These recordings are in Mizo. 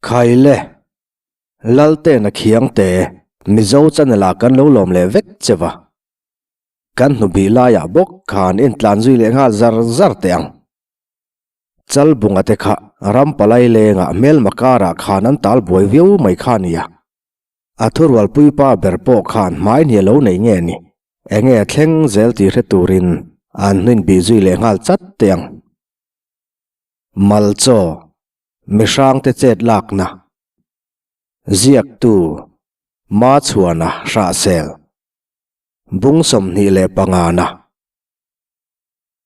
Khaile, Laltena Khiangte, Mizo channel ah kan lo lawm leh vek che va. Kan hnubih laiah bawk khan intlan zui leh nghal zar zar teh ang. Chalbunga te kha ram palai lengah hmelma karah khan an tal buai viau mai kha nia. A thurualpui pa ber pawh khan hmai hni a lo nei nge ni? Enge a thleng zel tih hre turin an hnuin bih zui leh nghal chat teh ang. Malchaw, Mihrangte chet lakna, Ziaktu, Machhuana Hrahsel, Bung 25 na.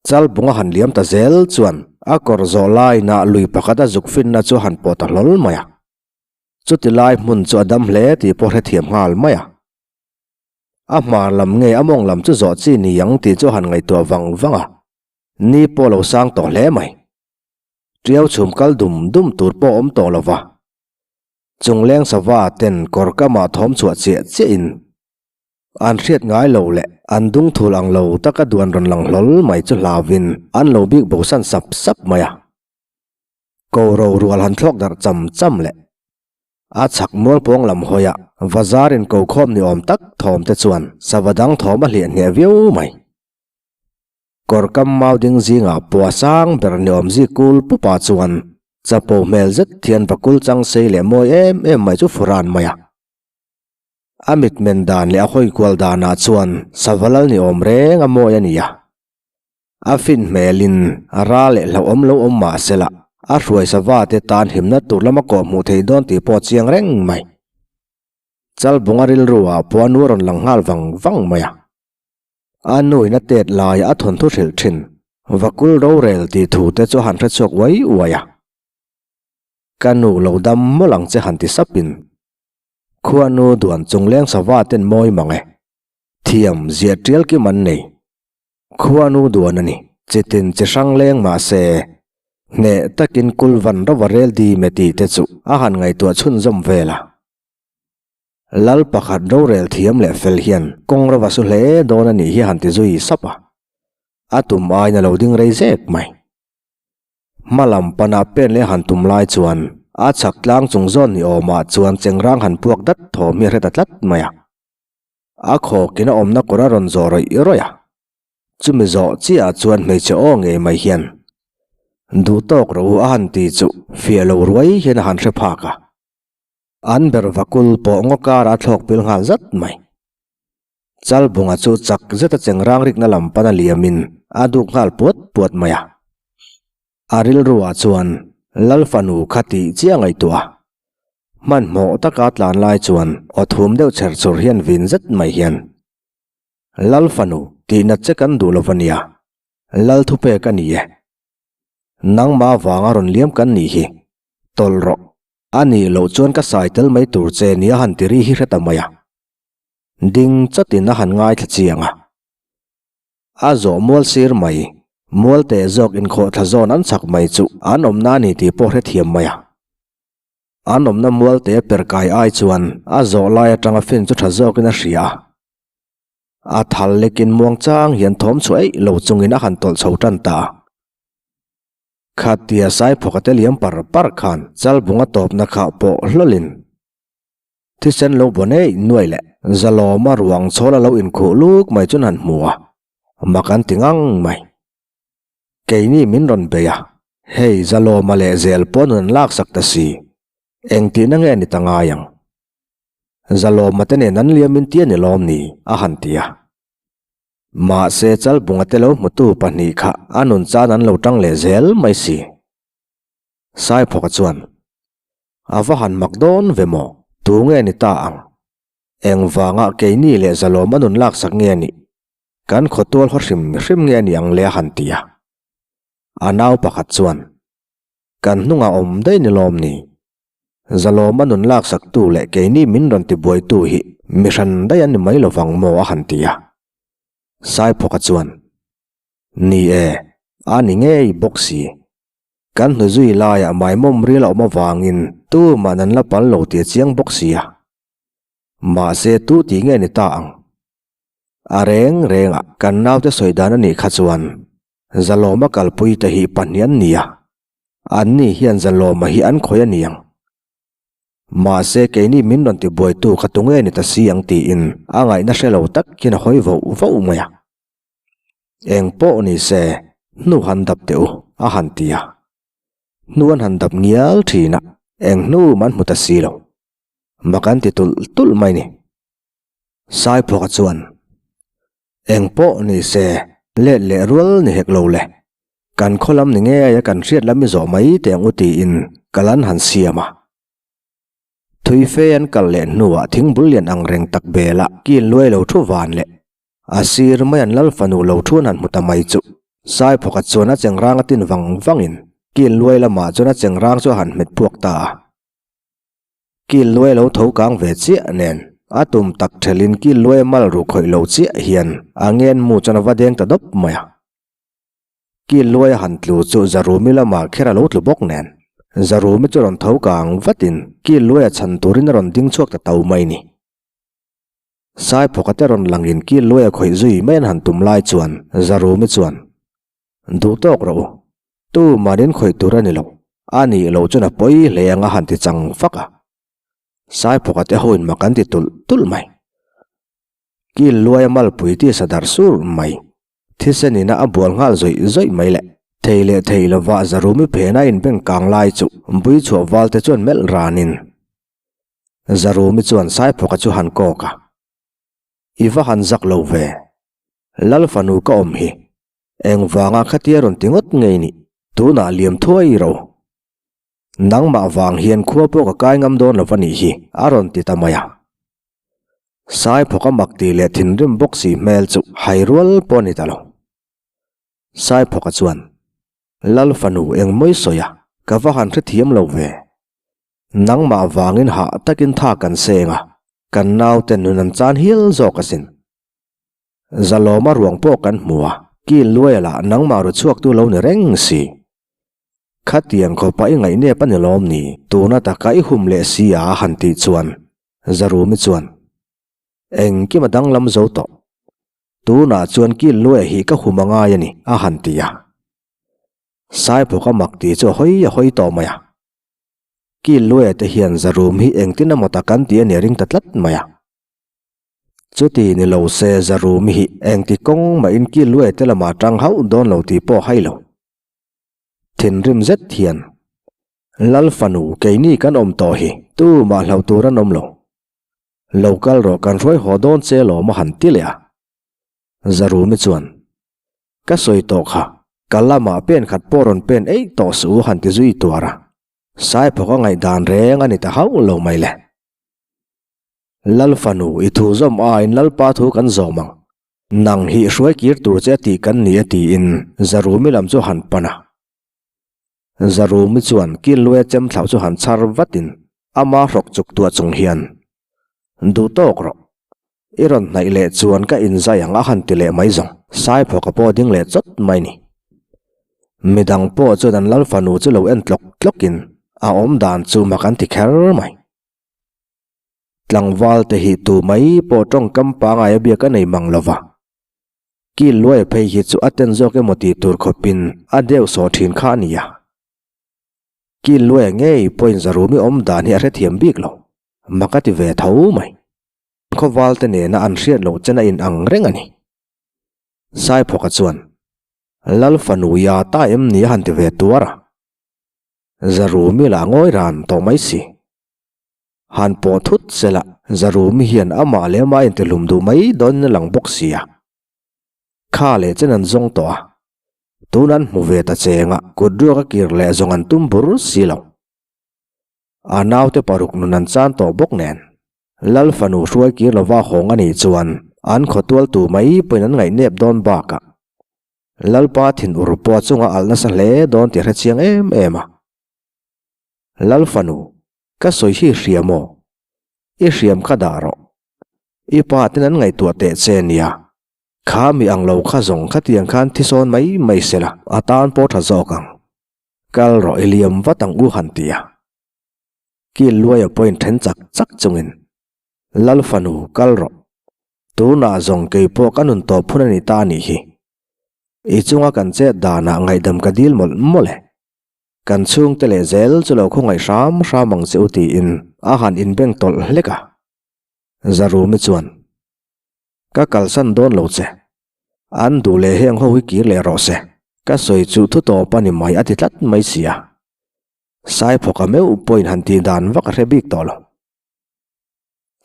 Chalbunga han liam ta zel chuan a kawr zawh laina lui pakhat a zuk finna chu a han pawh ta hlawl mai a. Chuti lai hmun chu a dam hle tih pawh hrethiam nghal mai a. A hmar lam nge a mawng lam chu zawh chi ni ang tih chu a han ngaihtuah vang vang a, ni pawh lo sang tawh hle mai. Tiau chhum kal dum dum tur pawh awm tawh lo va. Chungleng sava ten kawr kamah thawm chhuah chiah chiah in An hriat ngai lo leh an dung thul ang lo taka duan rawn lang hlawl mai chu hlauvin an lo bik bosan sap sap mai a. Ko ro rual han thlawk darh cham cham leh a chhak mual pawng lam hawiah vazarin ko khawm ni awm tak thawm te chuan sava dang thawm a hliah hneh viau mai. Kawr kam mau ding zingah pua sang ber ni awm zi kul pupa chuan chapo hmel zet thian vakul chang sei leh mawi em em mai chu furan mai a. A mitmen dan leh a hawi kual danah chuan Savalal ni awm reng a mawi a ni a. A fin hmelin a ra leh hlauhawm lo awm mah se la, a hruai sava te tan himna tur lama kawh hmuh thei dawn tih pawh chiang reng mai. Chalbunga rilru ah pawh a nu a rawn lang nghal vang vang mai a. A nuin a tet laia a thawnthu hrilh thin, Vakul rorel tih thu te chu a han hrechhuak uai uai a. Ka nu lo dam mawlh ang che han ti sapin Khuanu duan chungleng sava ten mawi mang e. Thiam zia tial kim an nei. Khuanu duan a ni. Chitin chi hrang leng mah se, hneh takin kulvan rova rel dim e tih te chu a han ngaihtuah chhunzawm vel a. Lal pakhat rorel thiam leh fel hian kawng rova su hle dawn a nih hi a han ti zui sap a. A tum aiin a lo ding rei zek mai. Hma lam pana pen leh han tum lai chuan a chhak tlang chung zawn ni awmah chuan chengrang han puak dat thawm hi a hre ta tlat mai a. A khawkin a awmna kawr a rawn zawh rawih rawih a. Chumi zawh chiahah chuan hmeichhe aw ngei mai hian duh tawk rawh u a han ti chu fiah lo ruai hian a han hre phak a. An ber vakul pawh ngaw karah a thlawk pil nghal zat mai. Chalbunga chu chak zeta chengrang rikna lam pana liamin a duk nghal puat puat mai a. A rilruah chuan Lal fanu kha tih chiah ngaihtuah a. Hmanhmawh taka tlan lai chuan aw thum deuh chher chur hian vin zet mai hian, Lal fanu tihnat che kan duh lo va nia, Lal thupek a ni e. Nangmah vanga rawn liam kan nih hi, tawlh rawh. A nih loh chuan ka sai tel mai tur che nia han ti ri hi hre ta mai a. Ding chatin a han ngaithla chiang a. A zawh mual sir mai, mual teh zawk inkhawhthla zawn an chak mai chu an awmna a ni tih pawh hrethiam mai a. An awmna mual teh per kai ai chuan a zawh lai atanga fin chu tha zawkin a hria a. A thal lekin muang chang hian thawm chhuah eih lo chungin a han tawlh chho tan ta a. Khatia Saiphawka te liam par par khan Chalbunga tawpna khah pawh hlawlin Thisen lo baw nei nuai leh Zalawma ruang chhawl a lo inkhuh luk mai chuan han hmu a, mak an ti ngang mai. Keini min rawn bei a, hei Zalawma leh zel pawh nun an laksak ta si, engtihna nge ni ta ngai ang? Zalawma te nen an liam in ti a ni lawm ni? a han ti a. Mahse Chalbunga te lo hmutu pahnih kha a nun chan an lo tang leh zel mai si. Saiphawka chuan, A va han mak dawn ve maw? Tu nge ni ta ang? Engvanga keini leh zalawm a nun laksak nge nih? Kan khawtual haw hrim hrim nge ni ang le a han ti a. A nau pakhat chuan, Kan hnungah awm daih ni lawm ni? Zalawm a nun laksaktu leh keini min rawn tibuaitu hi mi hran daih an ni mai lovang maw a han ti a. Saiphawka chuan, Ni e, a ni ngei bawk si. Kan hnu zui laiah maimawm ril a awm avangin tuman an la pal lo tih a chiang bawk si a. Mahse tu tih nge ni ta ang? A reng rengah kan naute sawi dan a nih kha chuan Zalawma kalpui te hi pahnih an ni a, anni hian Zalawma hi an khawih a ni ang. Mahse keini min rawn tibuaitu kha tunge ni ta si ang tiin a ngaihna hre lo tak hian a hawi voh voh mai a. Eng pawh ni se, hnu han dap teh u, a han ti a. Hnu an han dap ngial thin a, eng hnu man hmu ta si lo. Mak an ti tulh tulh mai ni. Saiphuaka chuan, Eng pawh ni se, let leh rual ni hek lo le. Kan khaw lam ni ngei a kan hriat lam i zawh mai teh ang u tiin kal an han siam a. Thui fe an kal leh hnuah thingbul lian ang reng tak bela kin luai lo thu van leh a sir mai an lal fanu lo thu an han hmu ta mai chu Saiphawka chuan a chengrang a tin vang vangin kin luai lamah chuan a chengrang chu a han hmet puak ta a. Kil luai lo tho kang ve chiah nen a tum tak thelin kil luai mal ruh khawih lo chiah hian a ngen mu chuan a va deng ta dawp mai a. Kil luai a han tlu chu Zarumi lamah kher a lo tlu bawk nen Zarumi chu rawn tho kang vatin kil luai a chhan turin a rawn ding chhuak ta to mai ni. Saiphawka te rawn langin kil luai a khawih zui mai an han tum lai chuan Zarumi chuan Duh tawk rawh u. Tu manin khawih tur a ni lo. A nih loh chuan a pawi hle ang a han ti chang fak a. Saiphawka te hoin mak an ti tulh tulh mai. Kil luai a malpui tisa darh sur mai. Thisen ina a bual nghal zawih zawih mai le. Thei leh thei lova Zarumi phena inbeng kang lai chu bui chhuah val te chuan melh ranin Zarumi chuan Saiphawka chu han kawk a. I va han zak lo ve. Lal fanu ka awm hi. Engvanga khatia rawn ti ngawt ngei nih? Tunah liam thuai ro. Nangmah vang hian khua pawh ka kai ngam dawn lo va nih hi, a rawn ti ta mai a. Saiphawka mak tih leh thinrim bawk si hmel chu hai rual pawh a ni ta lo. Saiphawka chuan, Lal fanu engmawi sawi a, ka va han hrethiam lo ve. Nangmah vangin hah takin tha kan seng a, kan naute nun an chan hial zawk asin. Zalawma ruang pawh kan hmu a, kil luai lah nangmah ru chhuaktu lo ni reng si. Khatiang khawpa i ngaihnep a ni lawm ni, tuna taka i hum leh si a han tih chuan Zarumi chuan, Engkim a danglam zo tawh. Tunah chuan kil luai hi ka hum a ngai a ni a han ti a. Saiphawka mak tih chu a hawi a hawi tawh mai a. Kil luaia te hian Zarum hi engtin emaw tak an ti a ni a ring ta tlat mai a. Chuti ni lo se Zarumi hi engti kawng mah in kil luai te lamah tang hauh dawn lo tih pawh hai lo. Thinrim zet hian Lal fanu keini kan awm tawh hi tu mah hlauh tur an awm lo. Lo kal rawh kan hruai haw dawn che lawm a han ti leh a. Zarumi chuan Ka sawi tawh kha, ka lamah pen khat pawh rawn pen eih tawh suh u han ti zui tuar a. Saiphawk a ngaihdan reng a ni ta hauh lo mai le. Lal fanu, i thu zawm aiin Lalpa thu kan zawm ang. Nang hi hruai kir tur che a tih kan ni a tiin Zarumi lam chu han pan a. Zarumi chuan Killuaia chem thlauh chu han chhar vatin ama hrawk chuk tuah chung hian, Duh tawk rawh. I rawn hnaih leh chuan ka inzai ang a han ti leh mai zawng. Saiphawka pawh ding leh chawt mai ni. Midang pawh chuan an Lal fanu chu lo en tlawk tlawkin a awmdan chu mak an ti kher mai. Tlangval te hi tu mai pawh tawngkam pangai a biak a nei mang lo va. Kil luai phei hi chu a ten zawk emaw tih tur khawpin a deuh sawh thin kha a ni a. Kil luai ngei pawhin Zarumi awm dan hi a hrethiam bik lo. Mak a ti ve tho mai. Khawval te nena an hriat loh chen a in ang reng a ni. Saiphawka chuan, Lal fanu ya ta em ni a han ti ve tuar a. Zarumi lah ngawi ran tawh mai si. Han pawh thut sela, Zarumi hian amah leh amah a intihlum duh mai dawnin a lang bawk si a. Kha leh chen an zawng tawh a, tun an hmu ve ta cheng a, kut ruak a kir leh zawng an tum bur si lo. A naute paruk nun an chan tawh bawk nen, Lal fanu hruai kir lova hawng a nih chuan an khawtualtu mai pawhin an ngaihnep dawn bakah Lalpa thinur pawh a chunga alh nasa hle dawn tih a hrechiang em em a. Lal fanu, ka sawi hi hria maw? I hriam kha dah rawh. I pa ten an ngaihtuah teh che nia. Kha mi ang lo kha zawng khatiang khan thi sawn mai mai se la, a tan pawh tha zawk ang. Kal rawh i liam vat ang u han ti a. Kil luaia pawhin then chak chak chungin, Lal fanu, kal rawh. Tunah zawng kei pawh ka nun tawp hun a ni ta a nih hi. I chunga kan chet danah ngaihdam ka dil mawlh mawlh e. Kan chhungte leh zel chu lo khawngaih hram hram ang che u tiin a han inbeng tawlh hlek a. Zarumi chuan, Ka kalsan dawn lo che. An duh leh heng ho hi kir leh rawh se. Ka sawi chu thu tawp a ni mai a ti tlat mai si a. Saiphawka meuh pawhin han tih dan vak a hre bik tawh lo.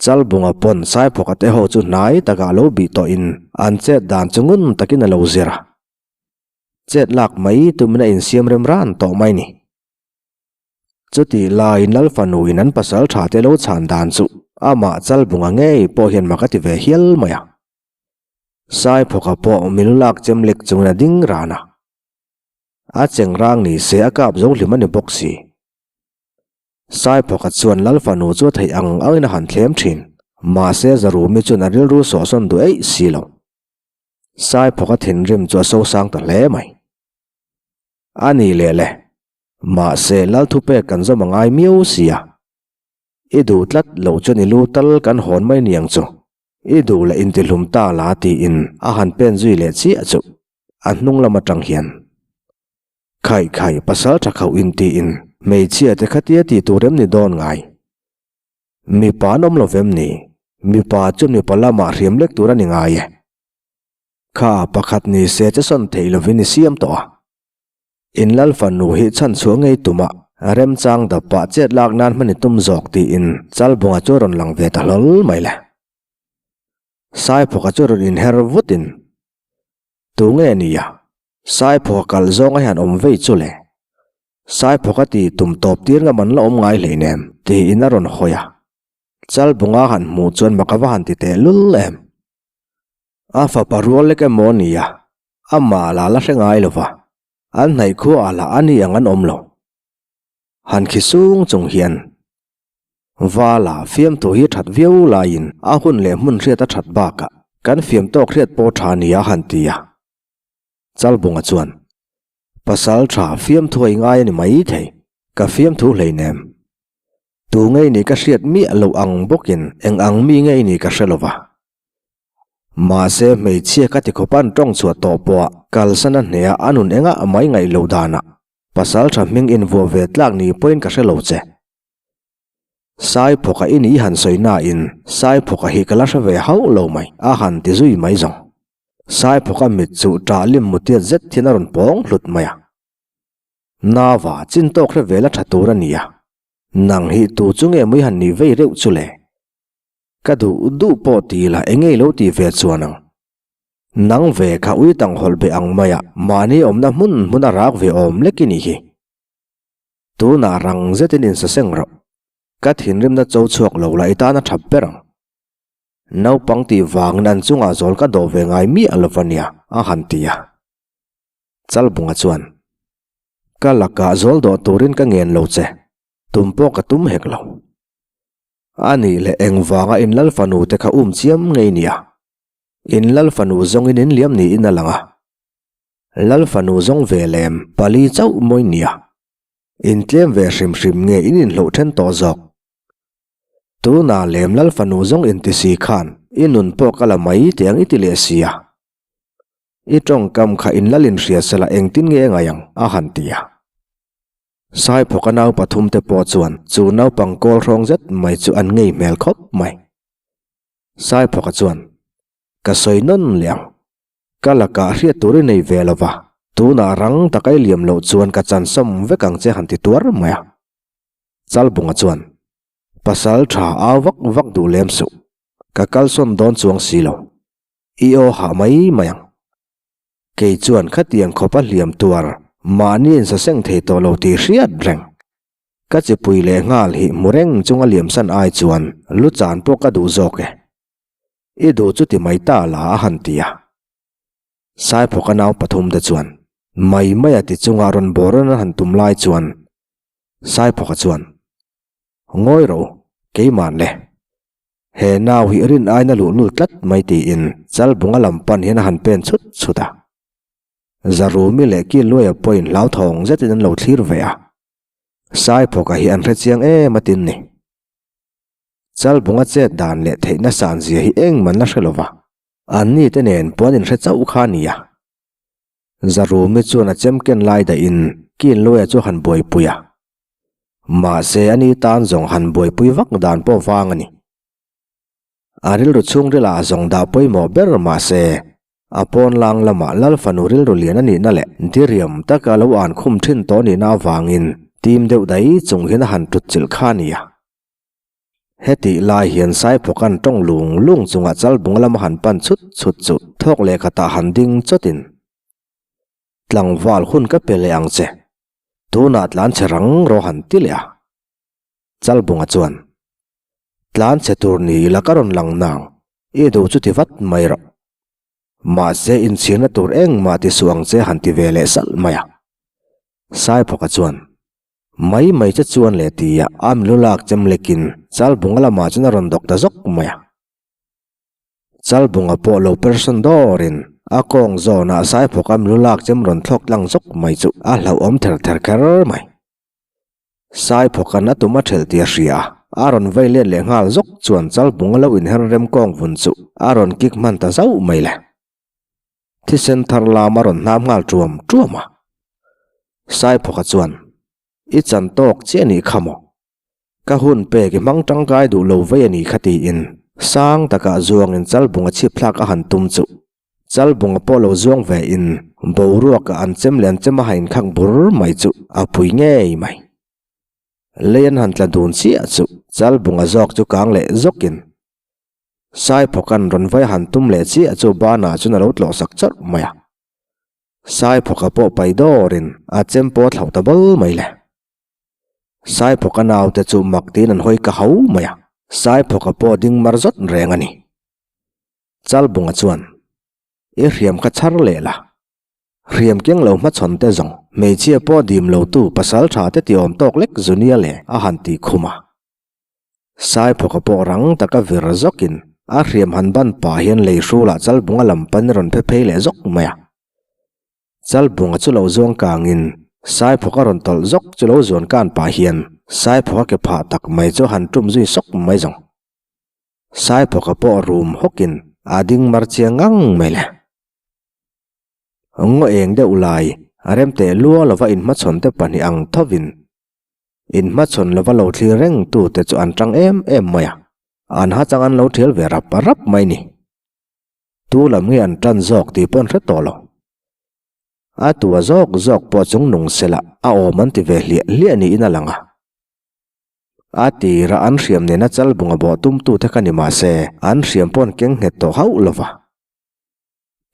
Chalbunga pawn Saiphawka te ho chu hnai takah lo bih tawhin an chet dan chu ngun takin a lo zir a. Chet lak mai tumin a insiam rem ran tawh mai ni. Chutih laiin Lal fanuin an pasal tha te lo chhan dan chu amah Chalbunga ngei pawh hian mak a ti ve hial mai a. Saiphawka pawh milu lak chem lek chungin a ding ran a. A chengrang ni se a kap zo hlim a ni bawk si. Saiphawka chuan Lal fanu chu a theih ang angin a han thlem thin. Mahse Zarumi chuan a rilru sawhsawn duh eih si lo. Saiphawka thinrim chu a sosang ta hle mai. A ni leh le. Mahse Lal thupek kan zawm a ngai miau si a. I duh tlat loh chuan i lu tal kan hawn mai niang chu. I duh leh intihlum ta la tiin a han pen zui leh chiah chu a hnung lam atang hian Khaih khaih pasal tha khauh in tiin hmeichhia te khatia tih tur em ni dawn ngai? Mipa an awm lo vem ni? Mipa chuan mipa lamah hriam lek tur a ni ngai e. Kha pakhat ni se che sawn theih lovin i siam tawh a. In lal fanu hi chhan chhuah ngei tumah remchang dapah chet lak nan hman i tum zawk tiin Chalbunga chu a rawn lang ve ta hlawl mai le. Saiphawka chu rawn inher vutin Tu nge nia? Saiphawka kal zawnga hian awm vei chu le. Saiphawka ti tum tawp tir ngam an la awm ngai hleinem tiin a rawn hawi a. Chalbunga han hmuh chuan mak a va han ti teh lul em. A fapa rual lek emaw nia, amah lah la hre ngai lo va, an hnaih khuaah lah a ni ang an awm lo. Han khi sung chung hian Vala fiamthu hi that viau laiin a hun leh hmun hriat a that bakah kan fiam tawk hriat pawh tha nia han ti a. Chalbunga chuan, Pasal tha fiamthu a i ngai a ni mai thei, ka fiamthu hleinem. Tu ngei ni ka hriat miah loh ang bawkin eng ang mi ngei ni ka hre lova. Mahse hmeichhia ka ti khawp an tawng chhuah tawh pawha kalsan a hneha a nun engah mai ngaih loh danah pasal tha hming invuah ve tlak ni pawhin ka hre lo che. Saiphawka i ni han sawi nain Saiphawka hi ka la hre ve hauh lo mai, a han ti zui mai zawng. Saiphawka mit chu ṭah lim mutiat zet hian a rawn pawng hlut mai a. Nava, chin tawk hre ve la ṭha tur a nia. Nang hi tu chu nge mui han nih vei reuh chu le? Ka duh duh pawh ti la eng nge lo ti ve chuan ang. Nang ve kha ui tang hawlh be ang maia mahni awmna hmun hmun a rak ve awm lek i nih hi. Tunah rang zetin insaseng rawh. Ka thinrimna cho chhuak lo la i tan a thap ber ang. Naupang tih vangin an chungah zawl ka dawh ve ngai miah lo va nia, a han ti a. Chalbunga chuan, Ka lakah zawl dawh turin ka ngen lo che, tum pawh ka tum hek lo. A nih leh engvanga in lal fanu te kha um chiam ngei nia. In lal fanu zawngin in liam niin a lang a. Lal fanu zawng ve lem pali chauh mawi nia. In tlem ve hrim hrim nge in inhloh then tawh zawk. Tuna lem lal fanu zawng inti si khan i nun pawh ka la mai teh ang i ti leh si a. I tawngkam kha in lal inhria sela engtin nge ngai ang a han ti a. Saiphawka nau pathum te pawh chuan chu naupang kawl hrawng zet mai chu an ngei hmel khawp mai. Saiphawka chuan, Ka sawi nawn leh ang. Ka lakah hriat tur i nei ve lo va, tunah rang taka i liam loh chuan ka chansawm vek ang che han ti tuar mai a. Chalbunga chuan, Pasal tha au vak vak duh lem suh, ka kalsawn dawn chuang si lo. I aw hah mai mai ang. Kei chuan khatiang khawpa hliam tuar mahni insaseng thei tawh lo tih hriat reng. Ka chipui leh nghal hi hmu reng chunga liamsan ai chuan lu chan pawh ka duh zawk e. I duh chu ti mai ta la a han ti a. Saiphawka nau pathum te chuan mai mai a ti chunga rawn bawr an han tum lai chuan Saiphawka chuan, Ngawi rawh u, keiman le. He nau hi rin aina luhlul tlat mai tiin Chalbunga lam pan hian a han pen chhut chhut a. Zarumi leh Kiluaia pawhin hlauthawng zetin an lo thlir ve a. Saiphawka hi an hrechiang em a tin ni. Chalbunga chet dan leh theihna san zia hi engman la hre lo va, anni te nen puan inhre chauh kha a ni a. Zarumi chuan a chem ken lai dahin Kinluaia chu han buaipui a. Mahse ani tan zawng han buaipui vak dan pawh vang a ni. A rilru chhungrilah zawng dah pawimawh ber mahse a pawn lang lamah Lal fanu rilru lian a nihna leh diriam taka lo an khum thin tawh nihna avangin tim deuh daih chung hian a han tut chilh kha a ni a. Hetih lai hian Saiphawka'n tawng lung lung chungah Chalbunga lama han pan chhut chhut chu thawk leh khatah han ding chawtin, Tlangval hun ka pe leh ang che, tunah tlan chhe rang rawh han ti leh a. Chalbunga chuan, Tlan chhe tur ni ila ka rawn lang nang, i duh chu ti vat mai rawh. Mahse inchhirna tur engmah ti suh ang che han ti ve leh salh mai a. Saiphawka chuan, Mai mai che chuan le tia a milu lak chem lekin Chalbunga lamah chuan a rawn dawk ta zawk mai a. Chalbunga pawh lo person dawrin a kawng zawnah Saiphawka milu lak chem rawn thlawk tlang zawk mai chu a hlauhawm ther ther kher mai. Saiphawka'n a tum a thelh tih a hria a, a rawn vei let leh nghal zawk chuan Chalbunga lo inher rem kawng vun chu a rawn kik hman ta zauh mai le. Thisen thar lam a rawn hnam nghal ṭuam ṭuam a. Saiphawka chuan, I chan tawk chiah nih kha maw? Ka hun pek i hmang tangkai duh lo vei a nih kha tiin sang takah zuangin Chalbunga chhip thlak a han tum chu Chalbunga pawh lo zuang ve in boruaka an chem leh an chem a ha inkhak bur mai chu a pui ngei mai. Lei an han tla dun chiah chu Chalbunga zawk chu kang leh zawkin Saiphawka'n rawn vai han tum leh chiah chu banah chuan a lo tlawh sak chawrh mai a. Saiphawka pawh pai dawrin a chem pawh a thlauh ta bal mai le. Saiphawka naute chu mak tiin an hawi ka hau mai a, Saiphawka pawh ding mar zawt reng a ni. Chalbunga chuan, I hriam kha chhar leh la. Hriam keng lo hmachhawn te zawng, hmeichhia pawh dim lotu pasal tha te ti awm tawk lek zunia le a han tih khum a. Saiphawka pawh rang taka vir zawkin a hriam han ban pah hian lei hrulah Chalbunga lam pan rawn phe phei leh zawk mai a. Chalbunga chu lo zuang kangin Saiphawka rawn tawlh zawk chu lo zuan kan pah hian Saiphawka ke phah tak mai chu han tum zui sawk mai zawng. Saiphawka pawh rum hawkin a ding mar chiang ngang mai le. Ngaw eng deuh lai a rem teh lua lova inhmachhawn te pahnih ang thovin Inhmachhawn lova lo thlir reng tute chu an tang em em mai a, an ha chang an lo thial ve rap rap mai ni. Tu lam nge an tan zawk tih pawh an hre tawh lo. A tua zawk zawk pawh chung nung sela a awm an ti ve hliah hliah niin a lang a. A tira an hriam nena chalbunga bawh tumtute kha ni mah se an hriam pawh an keng nghet tawh hauh lova.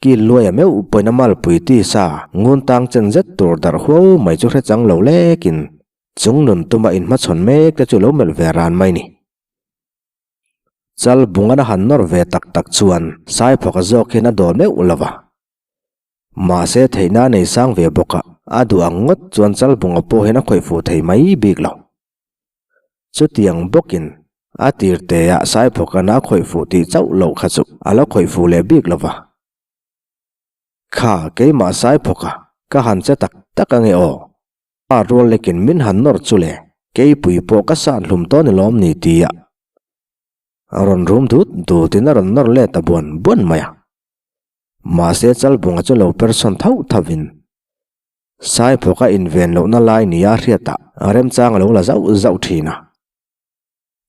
Kil luaia meuh pawhin a malpui tisa ngun tang chen zet tur darh huau mai chu hre chang lo lekin chung nun tuma inhmachhawn mek te chu lo melh ve ran mai ni. Chal bungan a han nawr ve tak tak chuan Saiphawka zawk hian a dawl meuh lo va. Mahse theihna a nei sang ve bawk a, a duh ang ngawt chuan Chalbunga pawh hian a khawih fuh thei mai bik lo. Chutiang bawkin a tir teah Saiphawkana a khawih fuh tih chauh loh kha chu a la khawih fuh leh bik lo va. Kha keimah Saiphawka ka han che tak tak ange aw. Pa rual lekin min han nawr chu le, keipui pawh ka san hlum tawh ni lawm ni tia a rawn rum dut dutin a rawn nawr let ta buan buan mai a. Mahse Chalbunga chu lo persawn thauh thauhin Saiphawka inven lohna lai nia hriatah remchang a lo la zauh zauh thin a.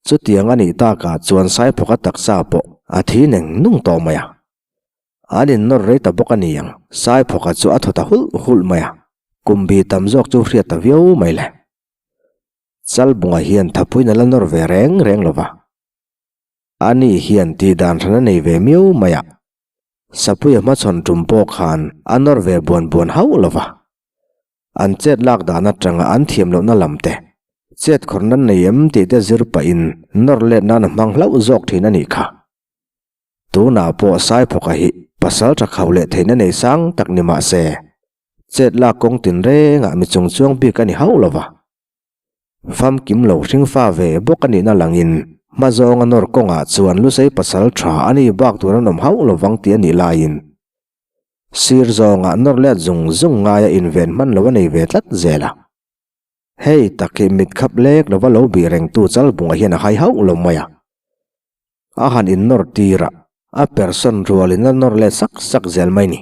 Chutiang a nih takah chuan Saiphawka taksa pawh a thi neng nung tawh mai a. An innawr rei ta bawk a ni ang, Saiphawka chu a thaw ta hulh hulh mai a, kum bi tam zawk chu hriat ta viau mai le. Chalbunga hian thapuiin a la nawr ve reng reng lo va. Ani hian tihdan hran a nei ve miau mai a. Sapuia hmachhawn tum pawh khan a nawr ve buan buan hauh lo va. An chet lak dan atanga an thiam lohna lam te, chet khawr nan nei em tih te zir pahin nawr let nan a hmang hlauh zawk thin a nih kha. Tunah pawh Saiphawka hi pasal tha khauh leh theihna nei sang tak ni mah se, chet lak kawng tinrengah mi chung chuang bik a ni hauh lo va. Famkim lo hringfa ve bawk a nihna langin hmazawnga nawr kawngah chuan Lusei pasal tha a ni bak tur an awm hauh lovang tih a nih laiin sir zawngah nawr let zung zung ngaia inven hman lo a nei ve tlat zel a. Hei tak hi mit khap lek lova lo bih rengtu Chalbunga hian a hai hauh lo mai a. A han innawr tir a, a person rualin a nawr let sak sak zel mai ni.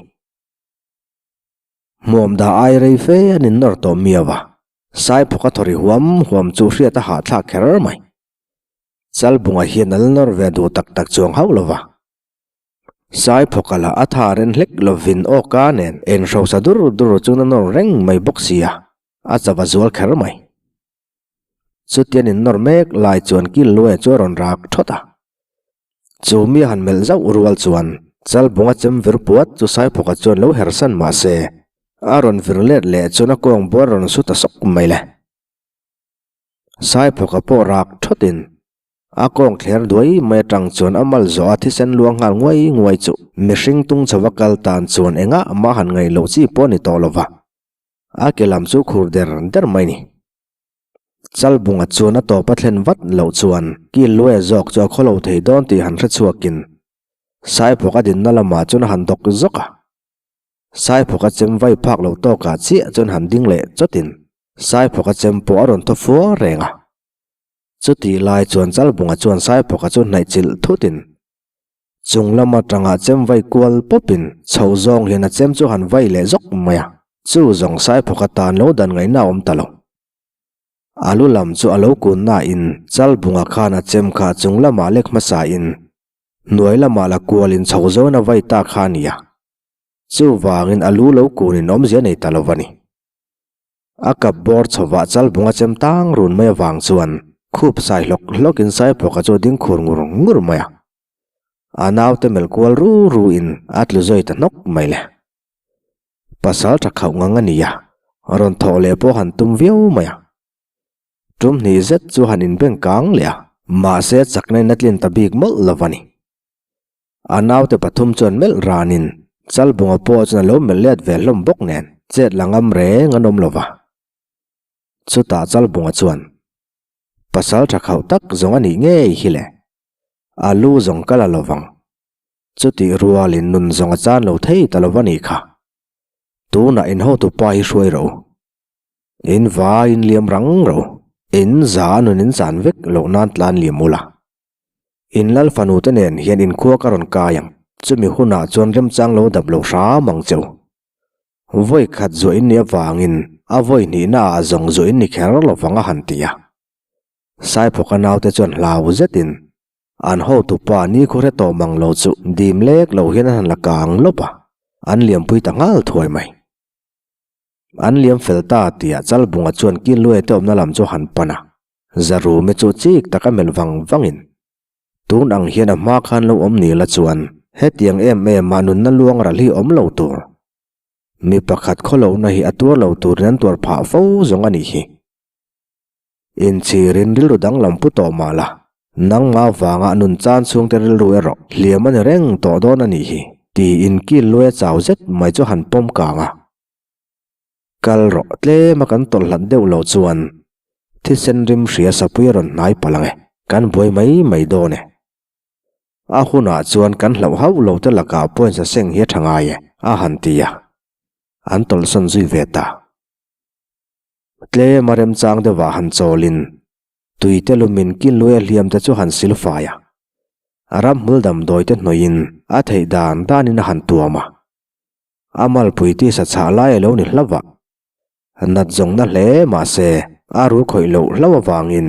Hmuam dah ai rei fe an innawr tawh miau a, Saiphawka thaw ri huam huam chu hriat a hahthlak kher mai. Chalbunga hian a la nawr ve duh tak tak chuang hauh lo va. Saiphawka lah a tha ren hlek lovin awka nen eng hrosa dur dur chuan a nawr reng mai bawk sia, a chava zual kher mai. Chutian in nawr mek lai chuan kil luai chu a rawn rak thawt a. Chu mi a han melh zauh rual chuan Chalbunga chem vir puat chu Saiphawka chuan lo hersan mah se, a rawn vir let leh chuan a kawng bawr a rawn su ta sawk mai le. Saiphawka pawh rak thawtin a kawng thler duai mai atang chuan a mal zawh a thisen luang nghal nguai nguai chu mihring tung chho a kal tan chuan engah mah han ngaih loh chi pawh a ni tawh lo va, a ke lam chu khur der der mai ni. Chalbunga chuan a tawp a thlen vat loh chuan kil luai zawk chu a khaw lo thei dawn tih han hre chhuakin Saiphawk a dinna lamah chuan a han dawk zawk a. Saiphawk a chem vai phak lo tawkah chiah chuan han ding leh chawtin Saiphawk a chem pawh a rawn thaw fua reng a. Chutih lai chuan Chalbunga chuan Saiphawka chu hnaih chilh thutin Chung lam atanga chem vai kual pawpin chho zawng hian a chem chu han vai leh zawk mai a, chu zawng Saiphawka tan lo dan ngaihna a awm ta lo. A lu lam chu a lo kun nain Chalbunga khan a chem kha chung lamah lek hmasain hnuai lamah la kualin chho zawin a vai ta kha a ni a, chuvangin a lu lo kunin awmzia nei ta lo va ni. A kap bawr chhovah Chalbunga chem tang run mai avang chuan khup sai hlawk hlawkin Saiphawka chu a ding khur ngur ngur mai a. A naute melh kual ru ru in a tlu zui ta hnawk mai le. Pasal tha khauh ngang a ni a, rawn thawh leh pawh han tum viau mai a. Tum hnih zet chu han inbeng kang leh a, mahse chakna in a tlin ta bik mawlh lo a ni. A naute pathum chuan melh ranin Chalbunga pawh chuan a lo melh let ve hlawm bawk nen chet la ngam reng an awm lo va. Chutah Chalbunga chuan, Pasal tha khauh tak zawng a nih ngei hi le. A lu zawng ka la lo vang. Chutih rualin nun zawng a chan lo thei ta lo va nih kha. Tunah in hotupa hi hruai ro. In vaiin liam rang ro. In za nun in chan vek loh nan tlan liam ula. In lal fanu te nen hian inkhua ka rawn kai ang, chumi hunah chuan remchang lo dap lo hram ang che u. Vawi khat zuah in nih avangin a vawi hnihna ah zawng zuah in ni kher lo vang a han ti a. Saiphawka naute chuan hlau zetin an hotupa nikhua hre tawh mang lo chu dim lek lo hian an han la kang lawp a, an liampui ta nghal thuai mai. An liam fel ta tihah Chalbunga chuan Kinluaia te awmna lam chu a han pan a. Zarume chu chik taka melh vang vangin, Tun ang hian a hma khan lo awm ni la chuan hetiang em em ah nunna luang ral hi awm lo tur. Mi pakhat khawlohna hi a tuar lo turin an tuar phah fo zawng a nih hi. Inchhirin rilru danglam pu tawh mah la, nangmah vangah nun chan chhungte rilru erawh hliam a ni reng tawh dawn a nih hi, tiin kil luai a chau zet mai chu han pawm kang a. Kal rawh, tlem a kan tawlh hlat deuh loh chuan thisen rim hria sapui a rawn hnai palh ang e, kan buai mai mai dawn e. A hunah chuan kan hlauh hauh lo te lakah pawhin saseng hi a tha ngai e, a han ti a, an tawlhsawn zui ve ta. Tlem a remchang deuhah han chawlin tui te lumin kin luai a hliam te chu han sil fai a, a ramhmul damdawi te hnawihin a theih dan danin a han tuam a. A malpui tisa chhah lai a lo ni hlauh a, nat zawngna hle mah se a ru khawih loh hlauh avangin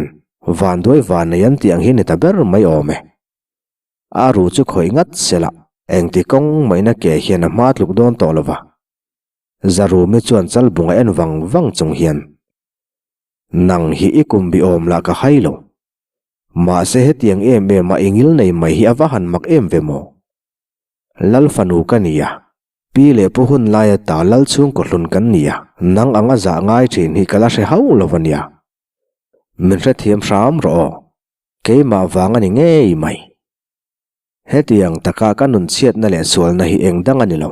vanduai van nei an tih ang hi ni ta ber mai awm e. A ru chu khawih ngat sela engti kawng maina ke hian a hma tluk dawn tawh lo va. Zarumi chuan chalbung a en vang vang chung hian, Nang hi i kum bi awm lah ka hai lo. Mahse hetiang em em a i ngil nei mai hi a va han mak em ve maw? Lal fanu ka ni a, pi leh pu hun lai ata lal chhungkaw hlun kan ni a, nang ang a zah ngai thin hi ka la hre hauh lo a nia. Min hrethiam hram rawh aw, keimah vang a ni ngei mai. Hetiang taka ka nun chhiatna leh sualna hi eng dang a ni lo.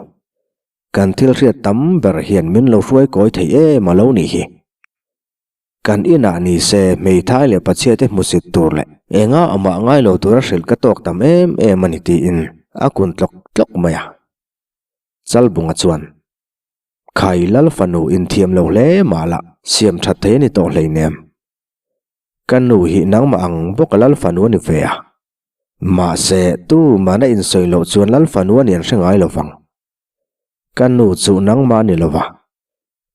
Kan thil hriat tam ber hian min lo hruai kawi thei em a lo nih hi. Kan inah ni se hmeithai leh pachhiate hmusit tur leh enga amah ngai lo tura hrilh ka tawk tam em em a ni tiin a kun tlawk tlawk mai a. Chalbunga chuan, Khai lal fanu inthiam lo hle mah lah siam that thei a ni tawh hleinem. Ka nu hi nangmah ang bawka lal fanu a ni ve a. Mahse, tumahna insawi loh chuan lal fanu a ni an hre ngai lo vang. Ka nu chu nangmah a ni lo va.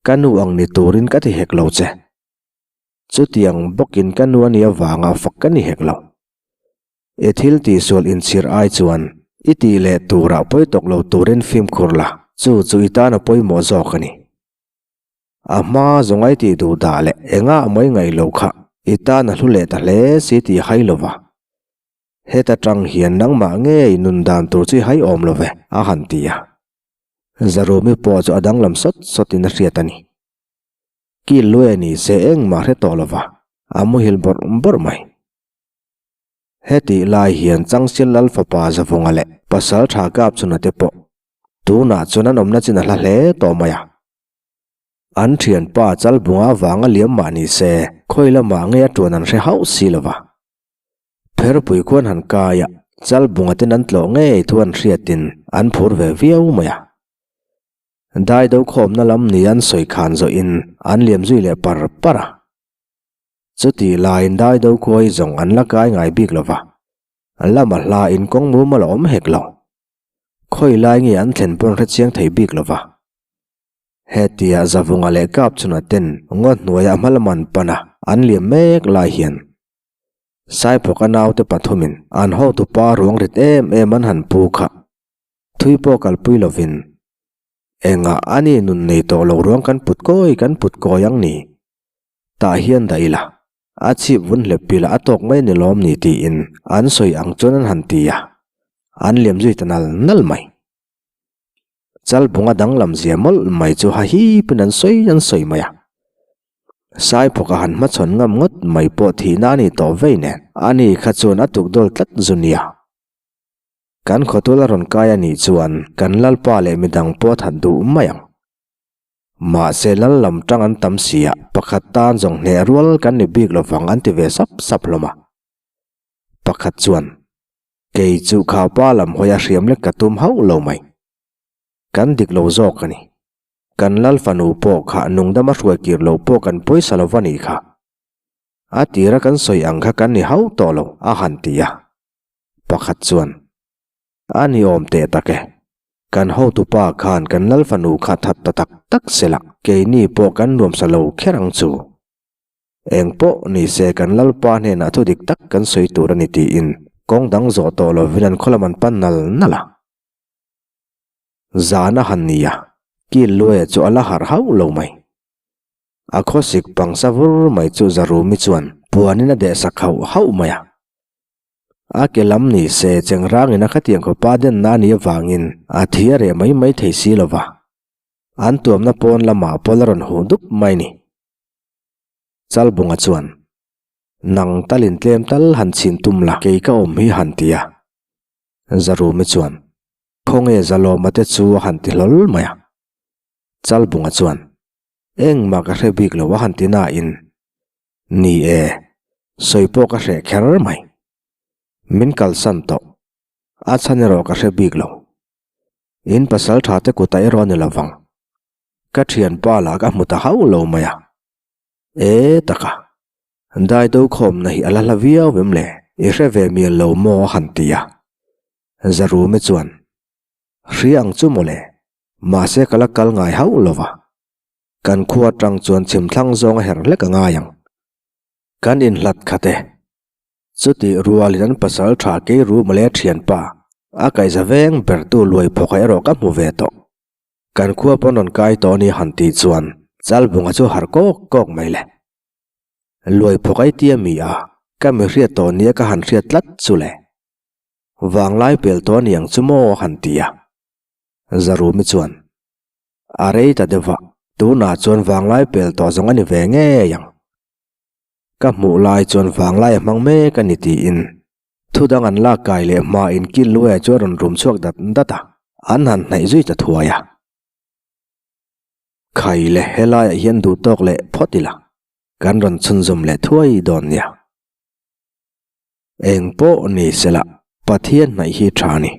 Ka nu ang ni turin ka ti hek lo che. Chutiang bawkin ka nu a nih avanga fak ka ni hek lo. I thil tihsual inchhir ai chuan i tih leh turah pawi tawk lo turin fimkhur la, chu chu i tan a pawimawh zawk a ni. A hma zawng ai tih duh dah leh engah mai ngaih lo kha i tan a hlu leh ta hle si tih hai lo va. Heta tang hian nangmah ngei nun dan tur chu i hai awm lo ve, a han ti a. Zarumi pawh chu a danglam sawt sawtin a hriat a ni. Kil luai a ni se engmah hre tawh lo va, a muhil bawrh bawrh mai. Hetih lai hian Changsil Lal fapa Zavunga leh Pasal Tha Kapchhuna te pawh tunah chuan an awmna chin a hla hle tawh mai a. An thianpa Chalbunga vanga liam mah ni se khawi lamah nge a tuan an hre hauh si lo va. Pherpui khuan han kai a, Chalbunga ten an tlawh ngei thu an hriatin an phur ve viau mai a. Daido khawmna lam ni an sawi khan zawhin an liam zui leh par par a. Chutih laiin Daido khuai zawng an la kai ngai bik lo va, lama hla in kawng mumal a awm hek lo. Khawi lai nge an thlen pawn hre chiang thei bik lo va. Hetia Zavunga leh Kapchhuna ten ngaw hnuaiah hma lam an pan a, an liam mek lai hian Saiphawka naute pathumin an hotupa ruang rit em em an han pu kha thui pawh kalpui lovin engah a ni nun nei tawh lo ruang kan put kawi kan put kawi ang ni. Tah hian dah ila, a chhip vun hlep pilah a tawk mai ni lawm ni tiin an sawi ang chuan an han ti a, an liam zui ta nal nal mai. Chalbunga danglam zia mawlh mai chu ha hipin an sawi an sawi mai a. Saiphawka han hmachhawn ngam ngawt mai pawh thihna a ni tawh vei nen, ani kha chuan a tukdawl tlat zu nia. Kan khawtul a rawn kai a nih chuan kan lalpa leh midang pawh a that duh mai ang. Mahse lal lam tang an tam si a, pakhat tan zawng hneh rual kan ni bik lovang an ti ve sap sap hlawm a. Pakhat chuan, Kei chu kha pa lam hawi a hriam lek ka tum hauh lo mai. Kan dik lo zawk a ni. Kan lal fanu pawh kha nungdam a hruai kir lo pawh kan pawisa lo va nih kha. A tira kan sawi ang kha kan ni hauh tawh lo, a han ti a. Pakhat chuan, A ni awm teh tak e. Kan hotupa khan kan lal fanu kha that ta tak tak se la, keini pawh kan nuamsa lo kher ang chu. Eng pawh ni se kan lalpa hnenah thu dik tak kan sawi tur a ni tiin kawng dang zawh tawh lovin an khawlam an pan nal nal a. Zan a han ni a, kil luaia chu a la harh hauh lo mai. A khawsik pangsa vur mai chu Zarumi chuan puanin a dehsak hauh hauh mai a. A ke lam ni se chengrangin a khatiang khawpa denna a nih avangin a thi a reh mai mai thei si lo va. An tuamna pawn lamah pawl a rawn huh dup mai ni. Chalbunga chuan, Nang talin tlem tal han chhin tum la, kei ka awm hi han ti a. Zarumi chuan, Khawnge Zalawma te chu a han ti hlawl mai a. Chalbunga chuan, Engmah ka hre bik lo a han ti nain, Ni e, sawi pawh ka hreh kher mai. Min kalsan tawh. A chhan erawh ka hre bik lo. In pasal tha te kutah erawh a ni lovang. Ka thianpa lah ka hmu ta hauh lo mai a. E taka, daido khawmna hi a la hla viau em le? I hre ve mial lo maw a han ti a. Zarumi chuan, Hria ang chu mawle, mahse ka la kal ngai hauh lo va. Kan khua atang chuan chhimthlang zawng a her hlek a ngai ang. Kan inhlat khat e. Chutih rualin an pasal tha kei ru mawle thianpa, a kaihza veng bertu luai phawkah erawh ka hmu ve tawh. Kan khua pawn rawn kai tawh a ni han tih chuan Chalbunga chu harh kawk kawk mai le. Luai phawk ai tia mi a, ka mi hriat tawh nia ka han hriat tlat chu le. Vanglai pel tawh a ni ang chu maw a han ti a. Zarumi chuan. A rei ta deuh a, tunah chuan vanglai pel tawh zawng a ni ve ngei ang. Ka hmuh lai chuan vanglai a hmang mek a ni tiin thu dang an lak kai leh hmain kil luaia chu a rawn rum chhuak dat dat a, an han hnaih zui ta thuai a. Khai le helaiah hian duh tawk leh phawt ila, kan rawn chhunzawm leh thuai dawn nia. Eng pawh ni sela, Pathian hnaih hi tha a ni.